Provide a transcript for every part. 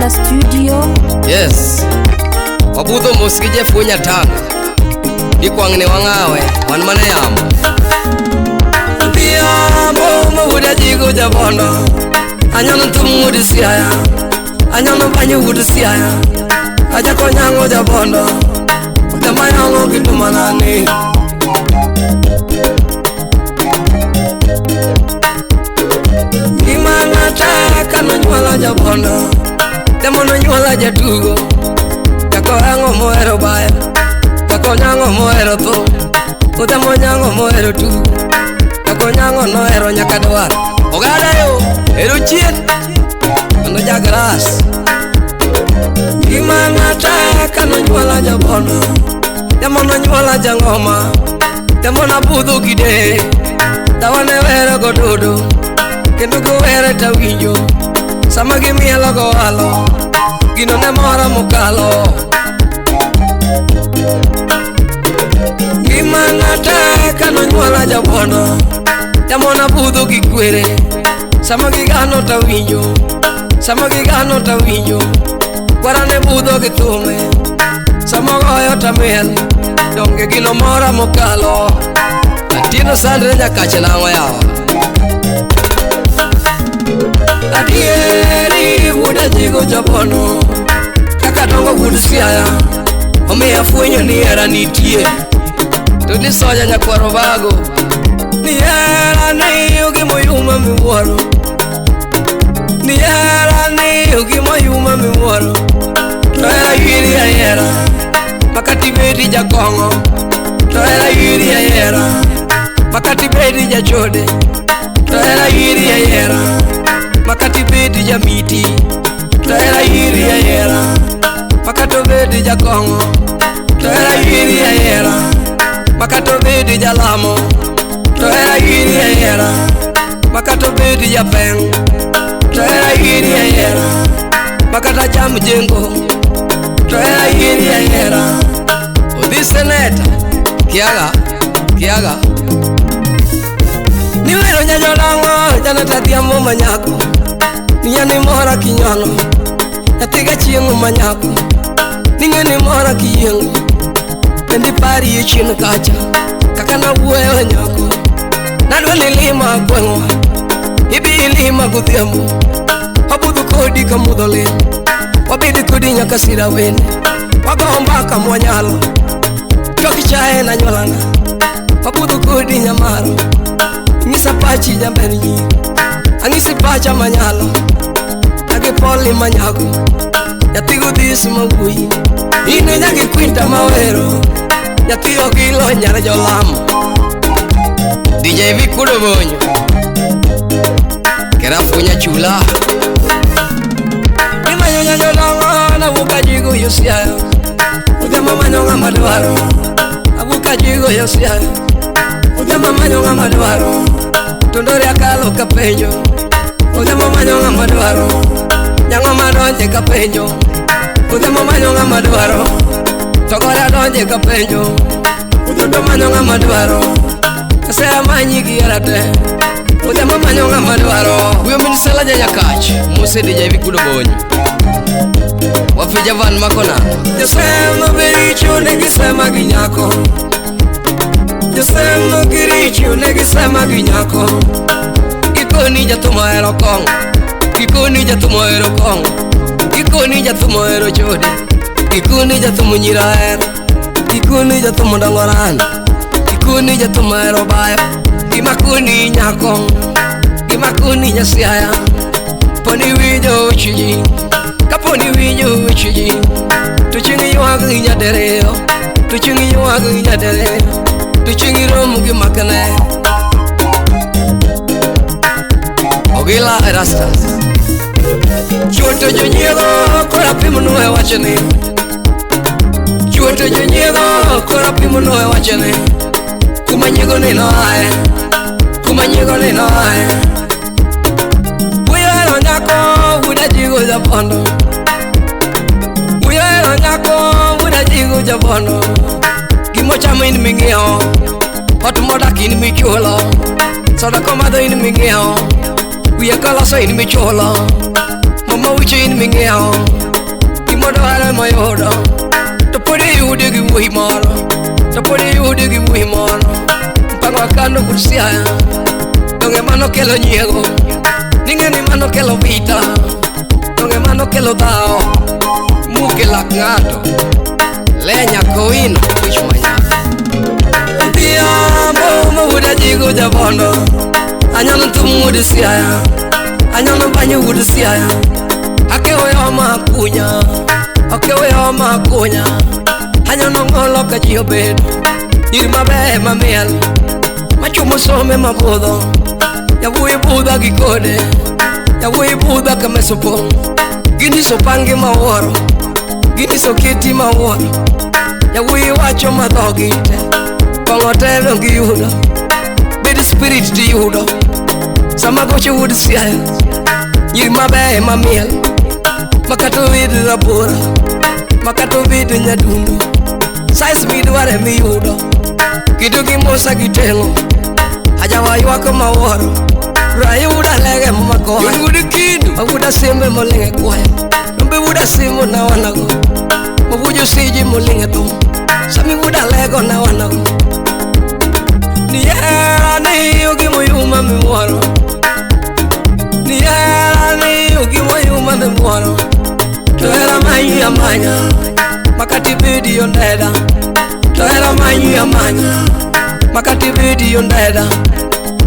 Ogila Studio. Yes. Wabudho mos gi Jeff Nyatanga. Ikwang'ne wang'awe, wan mana yamo. Odhiambo mawuod ajigo jabondo. Anyono thum wuod Siaya. Anyono banyo wuod Siaya. Ajako nyango jabondo. Jama yango kitumanani. Gimana tek nonyuola jabondo. Temo nonyuola jatugo. Jako ang'o mohero bayo. Jako nyango mohero tho. Odhiambo nyango mohero tugo. Jako nyango nohero nyaka dwar. Ogada yo, ero chien. Ono jagras. Gimana tek nonyuola jabondo. Temo nonyuola jang'oma. Temo nabudho gi deye. Dawa ne wero gododo. Kendo giwere tawinjo. Sama gimielo goalo. Gino ne mora mokalo. Gimana tek nonyuola jabondo. Temo nabudho gi kwere. Sama gigano tawinjo. Sama gigano tawinjo. Kwara ne budho gi thume. Sama goyo tamiel. Donge gino mora mokalo. Atieno sandre nyakache nang'o yawa. Adieri wuod ajigo jabondo. Kaka dongo wuod Siaya. Omiyo afwenyo ni hera nitie. To ni soja nyakwar Obago. Ni hera ni gimoyuma miwuoro. Ni hera ni gimoyuma miwuoro. To hera ywiri ahera. Makati bedi jakong'o. To hera ywiri ahera. Makati bedi jachode. To hera ywiri ahera. Makati bedi jamiti. To hera ywiri ahera. Makato bedi jakong'o. To hera ywiri ahera. Makato bedi jalamo. To hera ywiri ahera. Makato bedi japeng'. To hera ywiri ahera. Makata cham jengo. To hera ywiri ahera. Odhi seneta. Kiaga, kiaga. Niwero nyajolang'o janeta dhiambo manyako. Niya ni mora kinyono. Nyathi gachieng' manyako. Ning'e ni mora kiyiengo. Kendi parie chien kacha. Kaka nawuoyo nyako. Nadwa ni lima gweng'wa. Ibi ilima godhiambo. Wabudho kodi ka mudho lil. Wabed kodi nyaka sira wende. Wago mbaka mwanyalo. Chok chae na nyuolana. Wabudho kodi nyamaro. Nyisa pachi jaber nyiri. Ang'isi pacha manyalo. Agi poli manyako. Nyathi godhis mawuoyi. In e nyagi kwinta mawero. Nyathi ogilo nyar jolamo. DJ Vikudo Bonyo. Kera funya chula. Imanyo nyajolang'o nawuok ajigo yo Siaya. Odhiambo manyo ng'ama dwaro. Awuok ajigo yo Siaya. Odhiambo manyo ng'ama dwaro. Tondore akalo kapenjo. Odhiambo manyo ng'ama dwaro. Nyang'oma donje kapenjo. Odhiambo manyo ng'ama dwaro. Togore adonje kapenjo. Odhiambo manyo ng'ama dwaro. Asemanyi gi hera te. Odhiambo manyo ng'ama dwaro. Huyo min Sela Nyakach. Mose DJ Vikudo Bonyo. Wafija van makona. Josema bericho negisema gi nyako. Josema giricho negisema gi nyako. Gikoni jathum ohero kong'o. Gikoni jathum ohero kong'o. Gikoni jathum ohero chode. Gikoni jathum nyiri ohero. Gikoni jathum dongo ran. Gikoni jathum ohero bayo. Gima koni nyako. Gima koni nyasiaya. Poni winjo weche ji. Kaponi winjo weche ji. To chieng' ywak gi nyaderiyo. To chieng' ywak gi nyaderiyo. To chieng' irom gi makne. Ogila Erastus. Chuo to jonyiego koro apimonu e wachni. Chuo to jonyiego koro apimonu e wachni. Kuma nyiego ni noae. Kuma nyiego ni noae. Wuoyo hero nyako wuod ajigo jabondo. Wuoyo hero nyako wuod ajigo jabondo. Gimochamo in ming'iewo. Ot modak in michulo. Soda komadho in ming'iewo. Wiye koloso in michulo. Gima wicho in ming'iewo, gima dwaro mayudo, to pod iyude gi wuoyi moro, to pod iyude gi wuoyi moro. Mpango akano kod Siaya, donge mano kelo nyiego, ning'e ni mano kelo vita, donge mano kelo dhawo, muke lak ng'ato, le nyakowino wich manyako. Odhiambo mawuod ajigo jabondo, anyono thum wuod Siaya, anyono banyo wuod Siaya, akewo ma kunya, akewo ma kunya, anyono ng'olo ka ji obedo, nyiri maber mamiel, machumo some mabudho, yawuoyi budha gi kode, yawuoyi budha ka mesa opong', ginyiso pangi mawuoro, ginyiso kiti mawuoro, yawuoyi wacho ma dhogi te, kong'o te dong giyudo, bed spirit tiyudo, sama gocho wuod Siaya, nyiri maber mamiel, makata obed rabora, makata obed nyadundo, size midware miyudo, kido gi musa gi teng'o, ajawa ywak mawuoro, rayuda lege makoya, wuod kindu, mawuod asimbe moling' e kwaya, rombe wuod asimo na wanago, mawuojo siji moling' e thum, sami wuod alego na wanago. Ni hera ni ogimoyuma miwuoro, ni hera ni ogimoyuma miwuoro, to hera manyi amanya, makati bedi ondeda, to hera manyi amanya, makati bedi ondeda,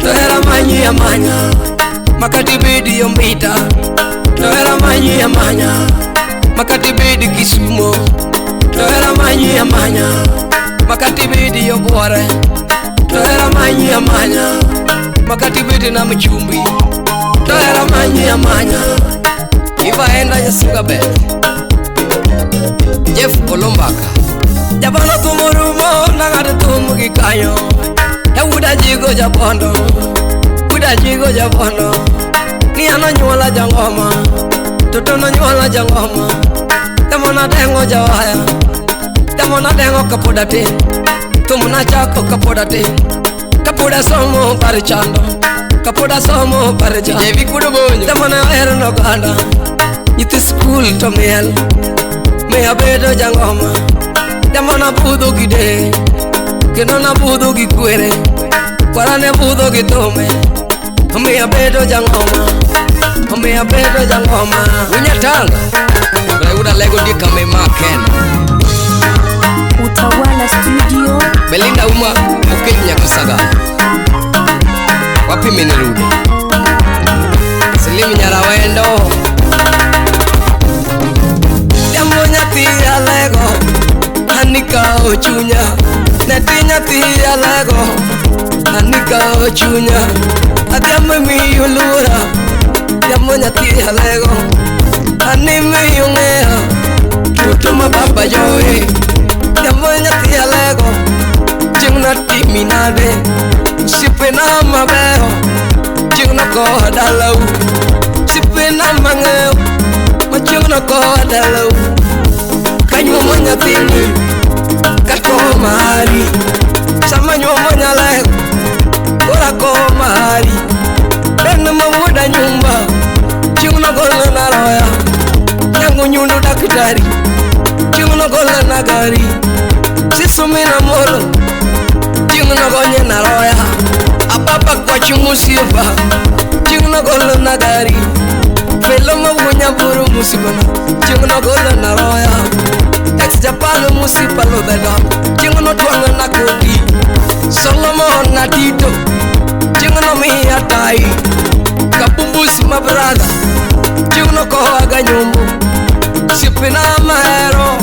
to hera manyi amanya, makati bedi ombita, to hera manyi amanya, makati bedi Kisumo, to hera manyi amanya, makati bedi Obuore, to hera manyi amanya, makati bedi Nam Chumbi, to hera manyi amanya. Ivaenda Nyasuga Bet, Jeff Olombaka, Jabondo thum orumo nang'ado thum gi kanyo, yawuod ajigo jabondo, wuod ajigo jabondo, ni an onyuola jang'oma, toto nonyuola jang'oma, temo nadeng'o jawaya, temo nadeng'o kapod atin, thum nachako kapod atin, kapod asomo par chando, kapod asomo par chando, Jevi kudo bonyo, temo ne ahero noganda, nyithi skul to miel, mi abedo jang'oma, temo nabudho gi deye, kendo nabudho gi kwere, kwara ne budho gi thome, omiyo abedo jang'oma, omiyo abedo jang'oma. Unyatanga, Rayuda lego di kame ma ken. Utawala Studio. Belinda Uma Okech Nyakusaga. Wapi minirudi? Slim Nyarawendo. Jambo nyathi alego, anika ochunya, neti nyathi alego, anika ochunya, adhiambo miyo luora, jambo nyathi alego, ani miyo ng'eyo, tuto ma baba jowi, jambo nyathi alego, chieng' natimi nade, osiepena mabeyo, chieng' nokowa dalau, osiepena mang'eyo, ma chieng' nokowa dalau. Kanyuomo nyathini, kakowo mari, sama nyuomo nyalego, koro akowo mari, en ma wuoda nyumba, chieng' nogolna naroya, nyango nyundo daktari, chieng' nogolna gari, siso mina molo, chieng' nogonye naroya, ababa kwach mosiepa, chieng' nogolna gari, felo mawuo nyaburu musipana, chieng' nogolna naroya, ex Japan musipa lodheda, chieng' notwang'o na koti, Solomon na Tito, chieng' nomiya tai, Kabumbus ma brother, chieng' nokowa ga nyombo, osiepena mahero,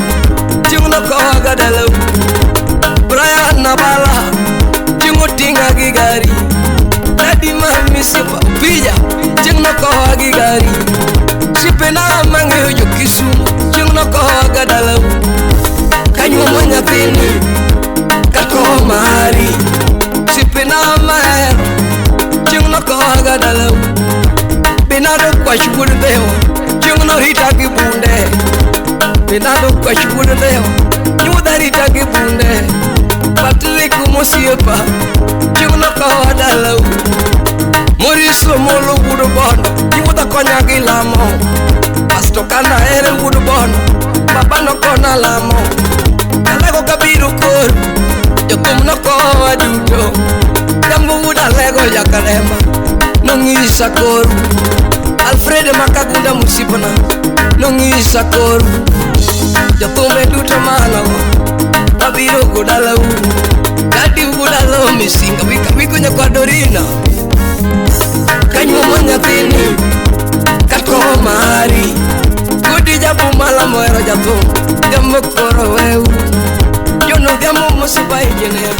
chieng' nokowa ga dalau, Brian Nabala, chieng' oting'a gi gari, Daddy ma misiepa Opija, chieng' nokowa gi gari, osiepena mang'eyo jo Kisumo, chieng' nokowa ga dalau. Kanyuomo nyathini, kakowo mari, osiepena mahero, chieng' nokowa ga dalau, Bernardo Kwach wuod Dhewa, chieng' norita gi bunde, Bernardo Kwach wuod Dhewa, nyuodha rita gi bunde, Patrick mosiepa, chieng' nokowa dalau, Maurice Omolo wuod Bondo, nyuodha konya gi lamo, To kana ere wuod bono baba nokona lamo Alego kabiro kor jothum nokowa duto Jambo wuod Alego jakarema nong'isa koru Alfred Makagunda musipna nong'isa koru Jothume duto manogo mabiro go dalau Dadi wuod Alo Misinga wiko nyakwa Dorina Kanyuomo nyathini kato mari Gudi jabumala mohero jathum Jambo koro weu Jono dhiambo mosipa injinia